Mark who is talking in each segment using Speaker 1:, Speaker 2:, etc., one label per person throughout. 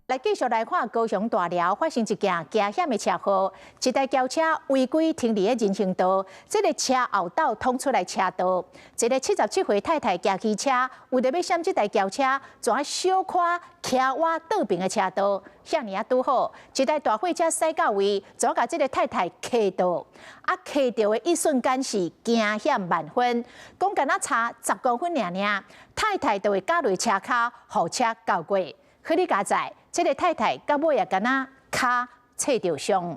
Speaker 1: 來繼續來看高雄大寮發生一件驚險的車禍，一台轎車違規停佇咧人行道，這个車後斗通出來車道，一个77歲太太騎機車，為著欲閃這台轎車，怎小可騎倚倒爿的車道，遐爾仔拄好，一台大貨車駛到位，怎共這个太太磕著，啊磕著的一瞬間是驚險萬分，講敢若差10公分爾爾，太太就會軋落車跤，予車轎過。好佳哉，這个太太到尾也敢若跤切著傷。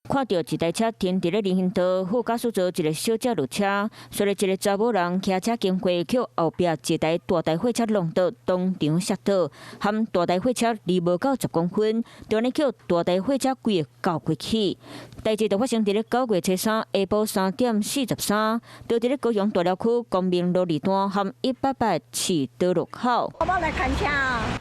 Speaker 2: 看著一台車停佇咧人行道，副駕駛座一个小姐落車，隨著一个查某人騎車經過，予後壁一台大台貨車撞著，當場摔倒，和大台貨車離無夠10公分，就按呢予大台貨車規个轎過去。代誌就發生佇咧9月初3下晡3點43，就佇咧高雄大寮區光明路二段和188市道路口。
Speaker 3: 我來牽車。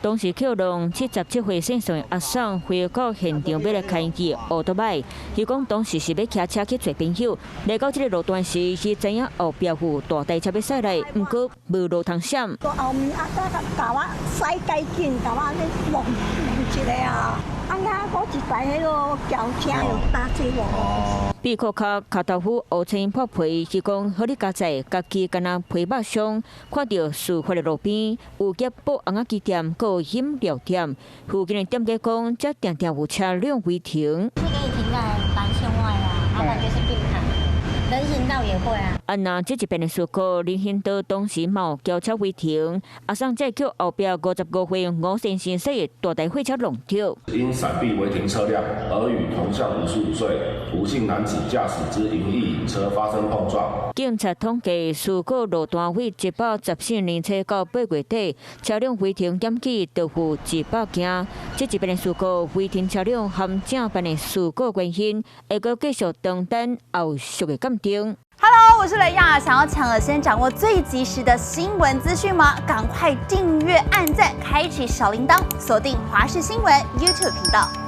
Speaker 2: 當時予撞77歲姓宋的阿嬸回到現場欲來牽伊的歐多擺，伊講當時是欲騎車去揣朋友，來到這个路段時，伊知影後壁有大台車欲駛來，毋過無路通閃。
Speaker 3: 後面阿仔共我駛較緊，共我咧撞一下啊！啊，那閣一台彼个轎車又打這無。
Speaker 2: 閉褲跤跤頭夫烏青破皮，伊講好佳哉，家己敢若皮肉傷，看著事發的路邊有夾布尪仔機店，閣有飲料店，附近的店家講，遮定定有車輛違停。
Speaker 4: 會給你停在藍線外啊，要不然就是並排，人行道也會啊。
Speaker 2: 啊，若這一遍的事故，人行道當時嘛有轎車違停，阿桑才予後壁55歲吳先生駛的大台貨車撞著。
Speaker 5: 因閃避違停車輛而與同向55歲吳姓男子駕駛之營意影車發生碰撞。
Speaker 2: 警察統計，事故路段為114年初到8月底，車輛違停檢舉就有100件。這一遍的事故，違停車輛和正辦的事故原因，會閣繼續等等後續的鑑定。
Speaker 6: Hello，我是雷亞，想要搶先掌握最及時的新聞資訊嗎？趕快訂閱、按讚、開啟小鈴鐺，鎖定華視新聞 YouTube 頻道。